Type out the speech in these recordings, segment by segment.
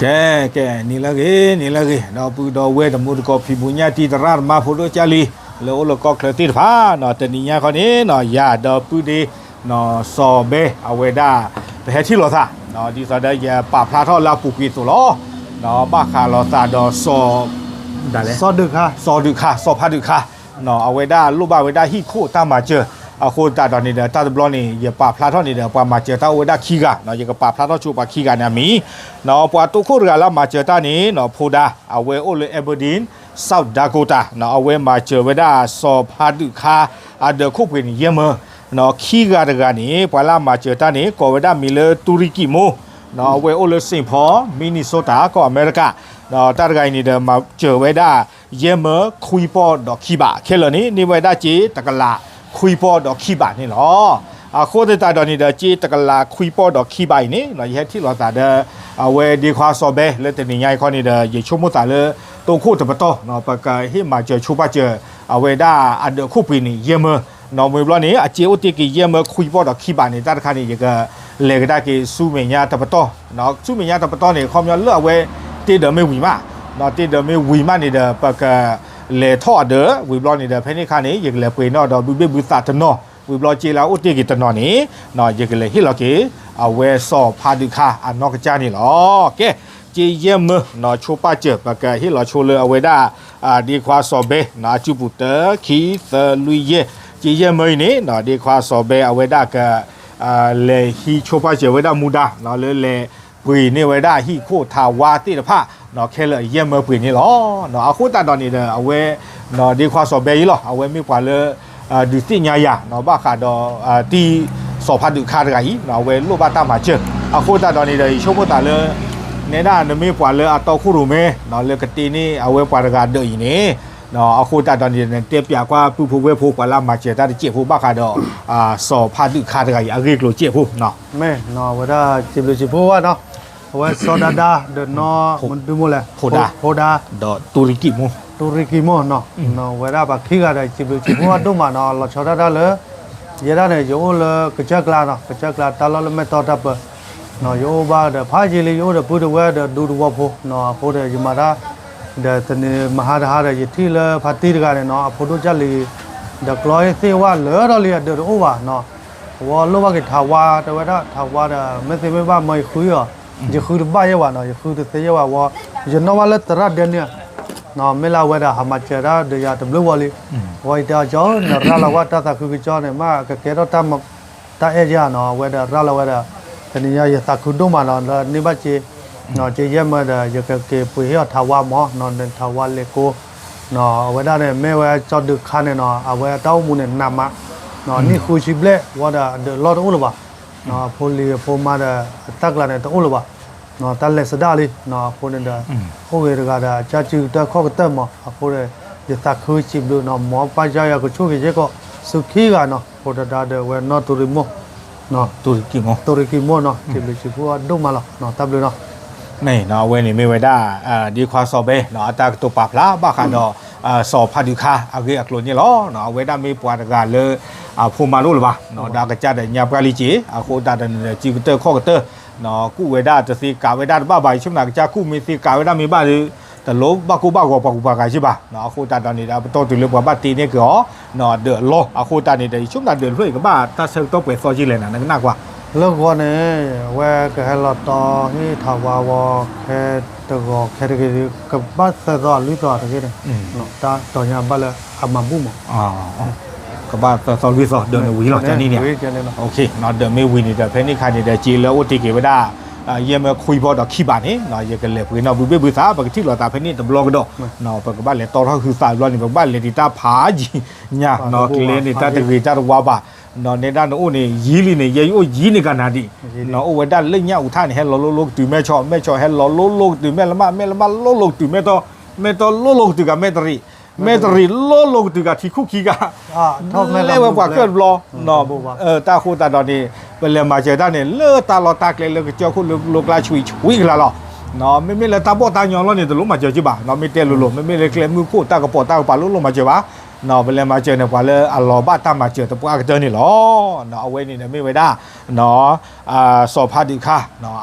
ကဲ ကဲ နံၤလၢအဂ့ၤ နံၤလၢအဂ့ၤ ဒီပုၢ်ဒီဝဲၢ်တံၤသကိးဖံးဘူးညၣ်တံၤသရၣ်သမါဖိဒိၣ်ကၢ်လံၤ လၢအိၣ်လၢကီၢ်ချၢသ့ၣ်တဖၣ်နီၤ တနံၤညါခီန့ၣ်နီၤ ယၤဒီပုၢ်ဒ့ စီၤဘဲ အဝဲဒၣ် ပဟဲထံၣ်လိာ်သး ဒ်သိးဒီးယပာ်ဖျါထီၣ်လၢအပူၤကွံာ်အသိးလီၤ. ဘၣ်ဃးလိာ်သးဒီးစီၤ စီၤဒုးခါ စီၤဒုးခါ စီၤဖးဒုးခါ အဝဲဒၣ်လိၣ်ဘၣ်ဝဲဒၣ်ဟံၣ်ခိၣ်တၢ်မၤစၢၤ အဃိသတးဒီးန့ၣ်ဒီး တၢ်တဘျီန့ၣ် ယပာ်ဖျါထီၣ်န့ၣ်ဒီး ပှၤမၤစၢၤတၢ်အိၣ်ဝဲဒၣ်ခံဂၤနီၤ ယကပာ်ဖျါထီၣ်ဆိပှၤခံဂၤန့ၣ်အမံၤ ပှၤတိခိၣ်တဂၤလၢအမၤစၢၤတၢ်န့ၣ်နီၤ ဖိဒါ အဝဲအိၣ်လၢ Aberdeen, South Dakota နီၤ အဝဲမၤစၢၤဝဲဒၣ်စီၤဖးဒုးခါ အဒၢးခိၣ်ပှ့ၤန့ၣ် ယဲၢ်မၢ ခံဂၤတဂၤန့ၣ် ပှၤလၢအမၤစၢၤတၢ်န့ၣ် ကိးဝဲဒၣ်မံၤလၢတူရကံမိၢ် အဝဲအိၣ်လၢ Saint Paul, Minnesota ကီၢ်အမဲရကၤ တၢ်တဂၤအံၤန့ၣ်ဒီး မၤစၢၤဝဲဒၣ် ယဲၢ်မၢခွံပီၢ်ဒီးခံဘး ခဲလၢာ်န့ၣ် န့ၢ်ဝဲဒၣ်စ့တကလးခွံပီၢ်ဒီးခံဘးန့ၣ်လီၤ. အဃိသတးဒီးန့ၣ်ဒီး စ့တကလးခွံပီၢ်ဒီးခံဘးအံၤန့ၣ် ယဟဲထံၣ်လိာ်သးဒီး အဝဲဒ့ခွါစီၤဘဲလၢတနံၤညါအံၤခီန့ၣ်ဒီး ယဆိကမိၣ်သးလၢ တိခိၣ်တပတီၢ် ပကဟ့ၣ်မၤစၢၤဆိပာ်စၢၤ အဝဲဒၣ်အဒၢးခိၣ်ပှ့ၤန့ၣ် ယဲၢ်မၢ နီၤ မ့ၢ်ဘျီန့ၣ် အစ့အိၣ်တ့ၢ်က့ၤယဲၢ်မၢခွံပီၢ်ဒီးခံဘးန့ၣ် တၢ်တခါန့ၣ် ယကလဲၤကဒါက့ၤဆူမဲာ်ညါတပတီၢ် ဆူမဲာ်ညါတပတီၢ်န့ၣ် ခီပညီလၢအဝဲတ့ၢ်ဒီးမ့ၢ်ဝံၤမး တ့ၢ်ဒီးမ့ၢ်ဝံၤမးန့ၣ်ဒီး ပကလဲၤထီၣ်အဒၢး ဝံၤဘျီန့ၣ်ဒီး ဖဲန့ၣ်အခါန့ၣ် ယကလဲၤပှ့ၤနီၣ်ဒီးဘုဘ့ၣ်ဘုသးတနီၤ ဝံၤဘျီစ့လၢအအိၣ်တ့ၢ်က့ၤတနီၤန့ၣ် ယကလဲၤဟ့ၣ်လီၤက့ၤ အဝဲစီၤဖးဒုးခါအနီၢ်ကစၢ်န့ၣ်လီၤ. ကဲ စ့ယဲၢ်မၢ ဆိပာ်စၢၤ ပကဟ့ၣ်လီၤဆိလၢအဝဲဒၣ် ဒ့ခွါစီၤဘဲ အစုပူၤတၢ ခံ သၢ လွံၢ် ယဲၢ် စ့ယဲၢ်မၢအံၤန့ၣ် ဒ့ခွါစီၤဘဲအဝဲဒၣ်က လဲၤဟံးဆိပာ်စၢၤဝဲဒၣ်မူဒါ လၢလဲၤပှ့ၤန့ၢ်ဝဲဒၣ်ဟံၣ်ခိၣ်ထးဝါသ့ၣ်တဖၣ် ခဲလၢာ်ယဲၢ်မၢပှ့ၤန့ၣ်လီၤ. အဃိသတးဒီးန့ၣ်ဒီး အဝဲ ဒ့ခွါစီၤဘဲအံၤလီၤ အဝဲမ့ၢ်ပှၤလၢ ဒုးသ့ၣ်ညါယၤ ဘၣ်ဃးဒီး တံၤစီၤဖးဒုးခါတဂၤအံၤ အဝဲလိၣ်ဘၣ်တၢ်မၤစၢၤ အဃိသတးဒီးန့ၣ်ဒီး ယဆိကမိၣ်သးလၢ နဲဒၣ်နမ့ၢ်ပှၤလၢအတီခိၣ်ရိၣ်မဲ လၢကတ့န့ၢ်အဝဲပှၤတဂၤဒၢးအံၤန့ၣ် အဃိသတးဒီးန့ၣ်ဒီး နတဲပၠးကွၢ်ပုၢ်ဖိဝဲၢ်ဖိ ပှၤလၢအမၤစၢၤတၢ်တစဲးဖိ ဘၣ်ဃးဒီး စီၤဖးဒုးခါတဂၤအံၤ အဂ့ၢ်ကျိၤစဲးဖိ မ့ၢ်နီၤ အဝဲဒၣ်စံးဘျုးစံးဖှိၣ်ဘၣ်နီၤ အဝဲစီၤဒါဒါ ဒီးနီၢ်မဒုမိၢ်လဲၣ် ဖိဒါ ဒီးတူရကံမိၢ် တူရကံမိၢ်နီၤ ဝဲဒၣ်ပှၤခံဂၤဒီး စံးဘျုးစံးဖှိၣ်အဒိၣ်မးနီၤ လီၤဆီဒၣ်တၢ်လၢ ယဲဒၣ်န့ၣ် ယအိၣ်လၢကစၢၢ်ကျါနီၤ ကစၢၢ်ကျါတၢ်လီၢ်လၢမဲၢ်တီၢ်တၢ်ပၢ ယအိၣ်ဘၣ်ဒီးဖးယံာ်လံ ယအိၣ်ဒီးပုၢ်ဒီးဝဲၢ်ဒီးဒူသဝီဖိနီၤ အဃိဒီးယမၤတၢ် ဒီးတနံၤမဟါတဟါဒီး ယထံၣ်လၢဖါတံၢ်တဂၤန့ၣ်နီၤ အဖိဒိၣ်ကၢ်လံၤ ဒီးကျီသ့ၣ်ဝဲလၢာ်ထီၣ်လံ အဒၢးတအိၣ်ဘၣ်နီၤ အဝဲလိၣ်ဘၣ်က့ၤထးဝါ တဲဝဲဒၣ်ထးဝါဒီး မ့ၢ်သ့မ့ၢ်ဘၣ်မၢယဃုအီၤ ယဃုတဘၣ်ယဲၢ်ဘၣ်နီၤ ယဃုတသ့ယဲၢ်ဘၣ်ဝဲ ယနီၣ်ဘၣ်လၢသရၣ်ဒဲန့ၣ် မ့ၢ်လၢအဝဲဒၣ်ဟးမၤစၢၤတၢ်ဒီးယၤတဘျုးဝဲလံ အဝဲအံၤတဲအီၤကၠီ နရၤလီၤဝဲတၢ်သးခုကစီၣ်န့ၣ် မ့ၢ်ကကဲထီၣ်တၢ် တၢ်အဲၣ်ယၤနီၤ အဝဲဒီးရၤလီၤဝဲဒီး တနံၤညါယသးခုဒိၣ်မးနီၤ လၢန့ၢ်ဘၣ်စ့ စ့ယဲၢ်မၢဒီး ယကက့ၤပှ့ၤဟ့ၣ်အီၤထးဝါမး ထးဝါလဲၤကိ အဝဲဒၣ်န့ၣ် မ့ၢ်ဝဲစီၤဒုးခါန့ၣ်နီၤ အဝဲတၢ်အိၣ်မူန့ၣ်နးမး နံၣ်ဃုဆံဘျဲၣ်ဝဲဒီးအဒၢးလီၢ်တအိၣ်လၢၤဘၣ် အဖိလံၤအဖိမါဒီး အတၢ်ကျါန့ၣ်တအိၣ်လၢၤဘၣ် တၢ်လဲၤစဒၣ်လံ အဃိန့ၣ်ဒီး အိၣ်ဂ့ၤတဂၤဒီး အကစၢ်စုကတၢၢ်ခီၣ်ကတၢၢ်မး အဃိန့ၣ် ယသးခုစံးဘျုးနီၤ မ်ပၢ်ယၢ်ယၤကဆိၣ်ဂ့ၤယဲၢ်ကီး ဆူခံဂၤနီၤ ဖိတဒါဒီးဝဲနီၢ်တူရံမိၢ် တူရံကံမိၢ်နီၤ စံးဘျုးစံးဖှိၣ်အဒိၣ်မးလီၤ တၢ်ဘျုးနီၤ မ့ၢ်နီၤ အဝဲန့ၣ်မ့ၢ်ဝဲဒၣ် ဒ့ခွါစီၤဘဲနီၤ အတၢ်ကတိၤပာ်ဖျါဘၣ်ဃးဒီး စီၤဖးဒုးခါအဂ့ၢ်အကျိၤန့ၣ်လီၤ. အဝဲဒၣ်မ့ၢ်ပှၤတဂၤလၢ အဖိမါတအိၣ်လၢၤဘၣ် ဒီးအကစၢ်ဒီးညါပှၢ်လံက့ၤ အဃိသတးဒီးန့ၣ်ဒီး စုကတၢၢ်ခီၣ်ကတၢၢ် ကူၣ်ဝဲဒၣ်တသ့ကးဝဲဒၣ်တဘၣ်ဘၣ် ယဆိကမိၣ်ကစၢ်ကူၣ်မ့ၢ်သ့ကးဝဲဒၣ်မ့ၢ်ဘၣ်ဒီး တလိၣ်ဘၣ်ကိၢ်ဘၣ်ဂီၤပှၤကူပှၤကၤစ့ၢ်ဘၣ် အဃိသတးဒီးန့ၣ်ဒီး ပတီၢ်တုၤလၢပှၤဘၣ်တ့န့ၢ်က့ၤအီၤ ဒီးအလီၢ် အဃိသတးန့ၣ်ဒီး ယဆိကမိၣ်တၢ်ဒၢးတဖျၢၣ်အံၤ ကဘၣ်တၢ်ဆၢကတီၢ်ပှဲၤသီက့လဲၣ်နၤ နကနၣ်ကွၢ် လၢဂီၤန့ၣ် အဝဲကဟဲလီၤတီဟ့ၣ်ထးဝါဝဲ ခဲတဂီၤခဲတဂ့ၤ ကဘၣ်သၢသီလွံၢ်သီတဂ့ၤန့ၣ် တၢ်တီၤညါဘၣ်လၢအမၤဘူၣ်မး ကဘၣ်သၢသီလွံၢ်သီ ဒၢးန့ၣ်ဝံၤလီၤ ကန့ၣ်န့ၣ် ဒၢးမ့ၢ်ဝံၤန့ၣ်ဒီး ဖဲန့ၣ်အခါန့ၣ်ဒီး စ့လၢအိၣ်တ့ၢ်က့ၤဝဲဒၣ် ယဲၢ်မၢခွံဘီဒီးခံဘးန့ၣ် ယကလဲၤပှ့ၤနီၣ်ဘုဘ့ၣ်ဘုသး ပကထံၣ်လိာ်သးဖဲန့ၣ်တဘျီကဒီး ပကဘၣ်လဲၤတီထီၣ်ဟုသးဘျီန့ၣ် ပကဘၣ်လဲၤဒံးတၢ်ဖးယံၤညါ ကလဲၤန့ၣ်တၢ်တဂ့ၤတၢ်တဝါဘၣ် နဲဒၣ်နအိၣ်န့ၣ် ယံာ်လံန့ၣ် ယဲယအိၣ်ယံာ်န့ၣ်ကနၤဒံး နအိၣ်ဝဲဒၣ်လၢညၣ်အူထၣ်န့ၣ် ဟဲလီၤလိလိကတုၤမဲဆီး မဲဆီးဟဲလီၤလိလိကတုၤမဲၢ်လမၢ် မဲၢ်လမၢ်လိလိကတုၤမဲၢ်တီ မဲၢ်တီလိလိကတုၤကးမဲၢ်တရံး မဲၢ်တရံးလိလိကတုၤကးထံခိၣ်ခံကး လဲဝဲပှၤကၢၣ်တဘျီ တၢ်အဃိသတးဒီးန့ၣ် ပလဲၤမၤစၢၤတၢ်န့ၣ် လၢတၢ်လီၢ်တၢ်ကျဲလၢကစၢၢ်ခိၣ်လၢကျိကျါဆှံဆှံကလာ်လီၤ မ့မ့ၢ်လၢတၢ်ဘီၣ်တၢ်ညီလီၤန့ၣ် တလိၣ်မၤစၢၤက့ဘၣ် မ့ၢ်တဲလိၤလိၤ မ့မ့ၢ်လၢကျဲမုၢ်ခိၣ်တၢ်ကပီၤတၢ်ကပၤလိၣ်လိၣ်မၤစၢၤဘၣ် ပလဲၤမၤစၢၤန့ၣ် ပှၤလၢအလီၤဘၣ်တၢ်မၤစၢၤသပှၢ်ကတၢၢ်န့ၣ်လီၤ. အဝဲန့ၣ်ဒီးမ့ၢ်ဝဲဒၣ် စီၤဖါဒုးခါ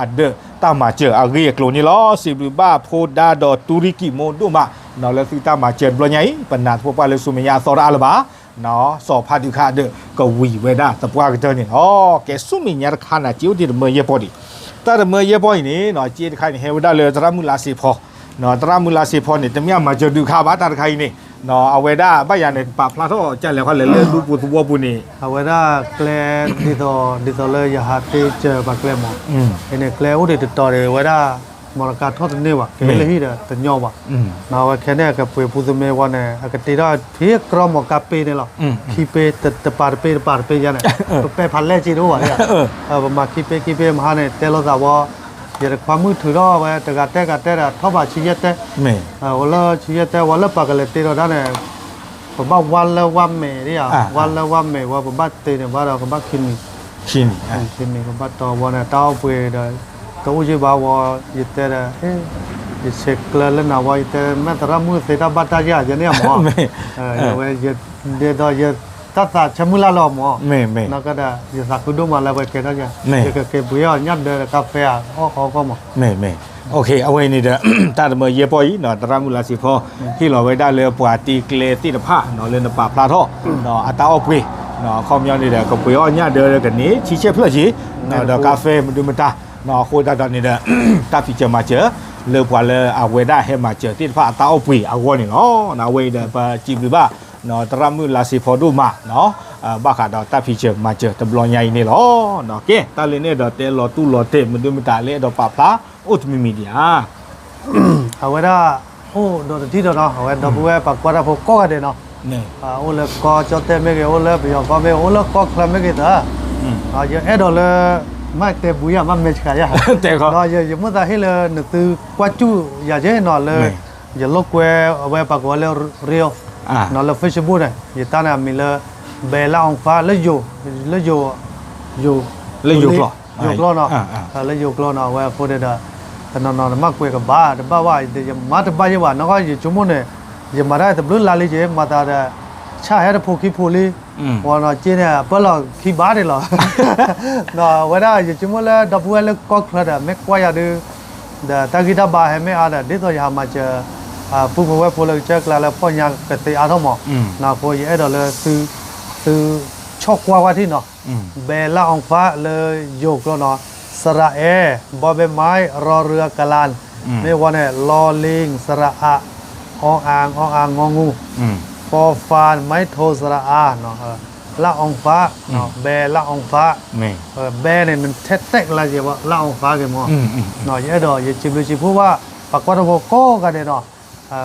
အဒၢးတၢ်မၤစၢၤအဂ့ၢ်အကျိၤန့ၣ်လီၤ. စံးဘျုးဘၣ်ဖိဒါဒီးတူရံကံမိၢ်ဒိၣ်မး လၢသုတၢ်မၤစၢၤတဘျီညါအံၤ ပနာ်သပှၢ်ပှၢ်လၢဆူမဲာ်ညါအသီတအါလၢၤဘၣ်. စီၤဖါဒုးခါအဒၢးကဝံၤဝဲဒၣ်သပှၢ်ကတၢၢ်န့ၣ်လီၤ. ကဲဆူမဲာ်ညါတခါန့ၣ် က့အိၣ်တ့ၢ်တမၢယဲၢ်ပီၢ်ဒံး, တၢ်တမၢယဲၢ်ပီၢ်အံၤန့ၣ် က့တခါန့ၣ် ဟဲဝဲဒၣ်လၢသရၣ်မုၣ်လါစ့ဖီ, သရၣ်မုၣ်လါစ့ဖီန့ၣ် တမ့ၢ်အမၤစၢၤဒုးခါဘၣ် တၢ်တခါအံၤန့ၣ် အဝဲဒၣ်ဘၣ်ယၤန့ၣ် ပာ်ဖျါထီၣ်ကလဲၤခီလဲၣ်လၢဒူပူၤသဝီပူၤန့ၣ် အဝဲဒၣ်ကျဲ ဒ်သိး ဒ်သိးလၢယဟးသ့စၢၤပှၤကျဲမး, အန့ၣ်ကျဲအိၣ်ဒံးတတီၤဒံး အဝဲဒၣ် မီၢ်တကါထီၣ်တန့ၢ်ဘၣ် က့ၤလၢဟံၣ်ဒီးတညီဘၣ်, အဝဲခဲန့ၣ် အကပှ့ၤဖူသမ့ဝဲန့ၣ် အကတ့ထီၣ်ဖံးကြီမီၢ်ကါပ့န့ၣ်လီၤ, ခံပ့ တပၤတပ့ တပၤတပ့ယါန့ၣ်, ပပဲာ်ဖးလဲၢ်က့တအိၣ်ဘၣ်, ပမၤခံပ့ခံပ့မဟါန့ၣ် တဲလိာ်သးဝဲ, ယတခွါမုၣ်ထုးထီၣ်ဝဲ တဂၤတဲဂၤတဲဒီး ထီၣ်ဘးဆံယဲၢ်တဲ, ဝဲလၢဆံယဲၢ်တဲ ဝဲလၢပှၤကလဲၤတ့ထီၣ်ဒၣ်န့ၣ် ပဘၣ်ဝါလၢဝါမဲာ်ဒ်ဧါ, ဝါလၢဝါမဲာ်ဝဲ ပဘၣ်တ့န့ၣ်ဘၣ်ဒီး ကဘၣ်ခံနံၤ, ခံနံၤ ပဘၣ်တီဝဲန့ၣ် တၢ်အီၣ်ပှ့ၤဒီး တအိၣ်ယံာ်ဘၣ်ဝဲ, ယတဲဒီး ယဆဲးကျၢလၢနၤဝဲ ယတဲ မ့ၢ်သရၣ်မုၣ်သ့တၢ်ဘၣ်တၢ်ယၤယဲန့ၣ်မး, ဝဲ ယဒ်သိးယတၢ်သးဆၢမုၢ်လၢ်လီၤမး, နီၢ်ကီၢ်ဒီး ယသးခုဒိၣ်မးလၢပှဲၤကဲထီၣ်ယၤ, ယကက့ၤပှ့ၤအီၣ်ညၣ်ဒၢးဒီးကါဖဲဧါ အီၣ်ဃီကီၢ်မး မ့ၢ်မ့ၢ်, အဝဲအံၤန့ၣ်ဒီး တၢ်တမၢယဲၢ်ပီၢ်အံၤ သရၣ်မုၣ်လါစ့ဖီ ဟ့ၣ်လီၤဝဲဒၣ်လၢပှၤတ့ကျဲသ့ၣ်တဖၣ် လၢနပာ်ဖျါထီၣ် အတၢ်အီၣ်ပှ့ၤ အခီပညီန့ၣ်ဒီး ကပှ့ၤအီၣ်ညၣ်ဒၢးကန့ၣ် ဆံဆဲၣ်ဖျၢၣ်က့ၤ ဒီးကါဖဲမနုၤမတၤ အဃိသတးဒီးန့ၣ်ဒီး တၢ်ဖံးစၢၤမၤစၢၤ လၢပှၤလၢအဝဲဒၣ်ဟဲမၤစၢၤသ့ၣ်တဖၣ်အတၢ်အီၣ်ပှ့ၤအဂီၢ်န့ၣ်လီၤ. အဝဲအံၤဒီး ပစံးဘျုးဘၣ် သရၣ်မုၣ်လါစ့ဖီဒိၣ်မး ဘၣ်ဃးဒီးတၢ်ဖံးစၢၤမၤစၢၤတဘျီညါအံၤန့ၣ်လီၤ. ကဲ တၢ်လၢနအဲၣ်ဒိးတဲလီၤတူၢ်လီၤတဲာ် မနုၤမတၤလၢအဲၣ်ဒိးပာ်ဖျါ အိၣ်တမံၤမံၤဒံးဧါ. အဝဲဒၣ် အိၣ်ဒီးတထံၣ်ဒီးနီၤ အဝဲဒီပုၢ်ဝဲၢ်ပှၤကွၢ်တၢ်ဖိကိးဂၤဒဲးနီၤ, အိၣ်လၢကီၢ်ကၠီၣ်တဲၣ်မ့ၢ်ဂ့ၤ အိၣ်လၢပယီၤကီၢ်မ့ၢ်ဂ့ၤ အိၣ်လၢကီၢ်ချၢမ့ၢ်ဂ့ၤသၢ, ယအဲၣ်ဒိးလၢ မ့ၢ်တဲဘူးယၤ မ့ၢ်မဲာ်ဆှးယၤ, ယမိၣ်သးဟ့ၣ်လၢနသုကွၢ်စူၣ်ယၤက့နီၤ လၢ ယလိာ်ကွဲအဝဲပှၤကိးဝဲလၢ reel နီၤ လၢ Facebook န့ၣ် ယတၢ်န့ၣ်အမံၤလၢ ဘဲလၢအီၤဖး လၢယိၤ လၢယိၤ ယိၤ ယိၤကျိာ်နီၤ, လၢယိၤကျိာ်နီၤ အဝဲအဃိန့ၣ်ဒီး တနီၤနီၤတမ့ၢ်ကွဲးကဘၣ် တဘၣ်ဘၣ် ယမၤတဘၣ်ယဲဘၣ် နီၢ်ကီၢ်ယဆိကမိၣ်န့ၣ် ယမၤတၢ်တဘျုးလါလံက့ မၤသးဒီး ဆၣ်ဟဲတဖိခံဖိလံ, ပှၤနီၤက့န့ၣ် အပၢၢ်လီၤခံဘၣ်န့ၣ်လီၤ, ဝဲဒၣ်ယဆိကမိၣ်လၢဒီပုၢ်ဝဲၢ်လၢကီၢ်ချၢဒီး မ့ၢ်ကွၢ်ယၤဒုး ဒီးတၢ်ဂံၢ်တၢ်ဘါဟဲမ့ၢ်အါဒီး ဒ်သိးယဟးမၤစၢၤ ပုၢ်ဖိဝဲၢ်ဖိလၢကစၢၢ်ကျါလၢဖီၣ်ညါကသ့အါထီၣ်မး, အဃိယအဲၣ်ဒိးလၢ သု ဆီၣ်ကွၢ်ဝဲထံၣ်နီၤ, ဘဲလၢအီၤဖးလၢယိၤကျိာ်နီၤ, စရးအဲ ဘီဘဲမါ ရီရူအကလၢ်, မ့ၢ်ဝဲန့ၣ် လီလ့ စရးအး အီအါ အီအါ ငီငူ ဖီဖး မါထိ စရးအါ လၢအီၤဖး, ဘဲလၢအီၤဖး, ဘဲန့ၣ် နထဲတဲကလါယဲဘၣ် လၢအီၤဖးက့ၤမး, ယအဲၣ်ဒိး ယစံးဘျုးစံးဖှိၣ်ဘၣ် ပှၤကွၢ်တၢ်ဖိကိးဂၤဒဲးနီၤ,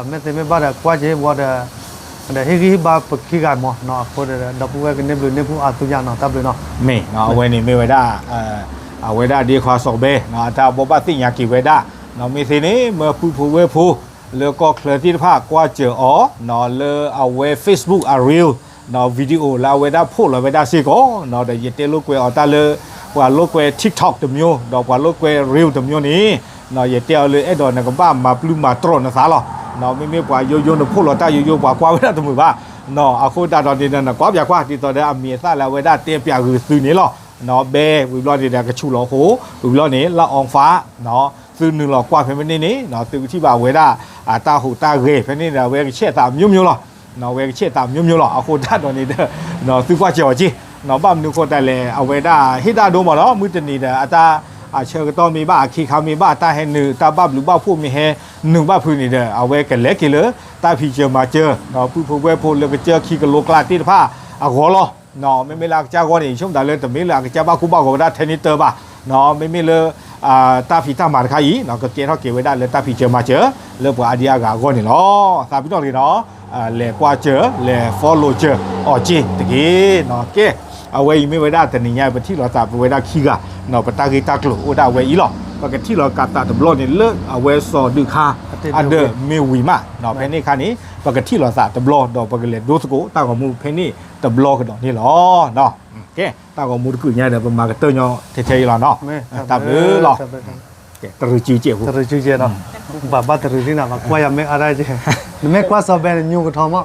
မ့ၢ်သ့မ့ၢ်ဘၣ်ဒီးကွၢ်က့ၤဝံၤဒီး ဒီးဟ့ၣ်ဂံၢ်ဟ့ၣ်ဘါပခံဂၤမး, အဃိဒီး ဒီပုၢ်ဝဲၢ်ကန့ၢ်ဘျုးန့ၢ်ဖှိၣ်အါသုညါနီၤ တၢ်ဘျုးနီၤ, မ့ၢ်အဝဲန့ၣ်မ့ၢ်ဝဲဒၣ် အဝဲဒၣ်ဒ့ခွါစီၤဘဲ အတၢ်ဘိးဘၣ်သ့ၣ်ညါက့ၤဝဲဒၣ်, မ့ၢ်သ့န့ၣ် မၢပုၢ်ဖိဝဲၢ်ဖိ လၢကီၢ်ချၢသ့ၣ်တဖၣ်ကွၢ်စၢၤအီၤ လၢအဝဲ Facebook အ reel video လၢအဝဲဒၣ်ဖိးလီၤဝဲဒၣ်စ့ၢ်ကီး, ဒီးယတဲလိာ်ကွဲအီၤတၢ်လၢ ပှၤလိာ်ကွဲ TikTok တမျိုး ဒီးပှၤလိာ်ကွဲ reel တမျိုးန့ၣ်, ယတဲအီၤလၢအဲၣ်ဒိးနကဘၣ်မၤပျုၢ်မၤတြီၢ်နသးလီၤ, မ့မ့ၢ်ပှၤယိယိနဖိးလီၤတၢ်ယိယိပှၤကွၢ်ဝဲဒၣ်တမုာ်ဘၣ်, အဃိသတးဒီးန့ၣ်ဒီး နကွၢ်ပၠးကွၢ် ဒ်သိးဒီးအမံၤအသၣ်လၢအဝဲဒၣ်တဲပၠးဂုာ်သုန့ၣ်လီၤ, ဘဲဝံၤဘျီန့ၣ်ဒီးကဆူးလီၤအဃိ, ဝံၤဘျီန့ၣ် လၢအီၤဖး သုနုာ်လီၤကွၢ်ဖဲမ့ၢ်န့ၣ်န့ၣ် သုကထံၣ်ဘၣ်ဝဲဒၣ် တၢ်ဟူးတၢ်ဂဲၤဖဲန့ၣ်ဒီး အဝဲကဆဲးသးမျိုးမျိုးလီၤ, အဝဲကဆဲးသးမျိုးမျိုးလီၤ, အဃိသတးဒီးန့ၣ်ဒီး သုကွၢ်စၢၤအီၤက့, ဘၣ်မနုၤဃိသတးလဲၣ် အဝဲဒၣ်ဟ့ၣ်တၢ်ဒိမးလီၤ, မုၢ်တနံၤဒီး အတၢ်အဆၢကတီၢ်မ့ၢ်ဘၣ် အခ့ခါမ့ၢ်ဘၣ် တၢ်ဟဲနုာ် တၢ်ဘၣ်ဘျုးဘၣ်ဖှိၣ်မ့ၢ်ဟဲနုာ်ဘၣ်ဖုးန့ၣ်ဒီး အဝဲကလဲၤက့ၤလၢ တၢ်ဖံးစၢၤမၤစၢၤ ဒီးပုၢ်ဖိဝဲၢ်ဖိလၢကစၢၢ်ခံကလိကျါသ့ၣ်တဖၣ်အဂီၢ်လီၤ, မ့မ့ၢ်လၢအကစၢ်အဂီၢ်န့ၣ် ယဆိကမိၣ်သးလၢ တမ့ၢ်လၢအကစၢ်ဘၣ်ကူဘၣ်ဂီၤဝဲဒၣ်ထဲန့ၣ်တၢ်ဘၣ်, မ့မ့ၢ်လၢ တၢ်ဖံးတၢ်မၤတခါအံၤ ကကဲထီၣ်က့ၤဝဲဒၣ်လၢတၢ်ဖံးစၢၤမၤစၢၤ လၢပှၤအါဒံအါဂၤအဂီၢ်န့ၣ်လီၤ, သးပ့ၤနီၣ်တဂ့ၤနီၤ, လဲၤကွၢ်စၢၤ လဲၤ follow စၢၤအီၤက့တက့ၢ်, ကဲ အဝဲအံၤမ့ၢ်ဝဲဒၣ်တနံၤညါ ပထံၣ်လိာ်သးပဝဲဒၣ်ခံဂၤ ပတၢ်ဂ့ၢ်တၢ်ကျိၤအိၣ်ဒၣ်ဝဲအံၤလီၤ, ပကထံၣ်လိာ်ကးသးတဘျီန့ၣ် လၢအဝဲစီၤဒုးခါ အဒၢးမ့ၢ်ဝံၤမး, ဖဲန့ၣ်အခါန့ၣ် ပကထံၣ်လိာ်သးတဘျီ ဒီးပကလဲၤဒိသကိးတၢ်ဂီၤမူဖဲန့ၣ်တဘျီကဒီးန့ၣ်လီၤ, ကဲ တၢ်ဂီၤမူတကုာ်ညါဒီး ပမၤကတၢၢ်ညီထဲထဲအံၤလီၤနီၤ, တၢ်ဘျုးလီၤ, တရူးစုကဲးဖိ, တရူးစုကဲးနီၤ, ဘၣ်ဘၣ်တရူးသ့ၣ်နီၤ ပှၤကွၢ်ယၤမ့ၢ်အါဒၣ်ကဲ, နမ့ၢ်ကွၢ်စီၤဘဲန့ၣ် ညိကထီမး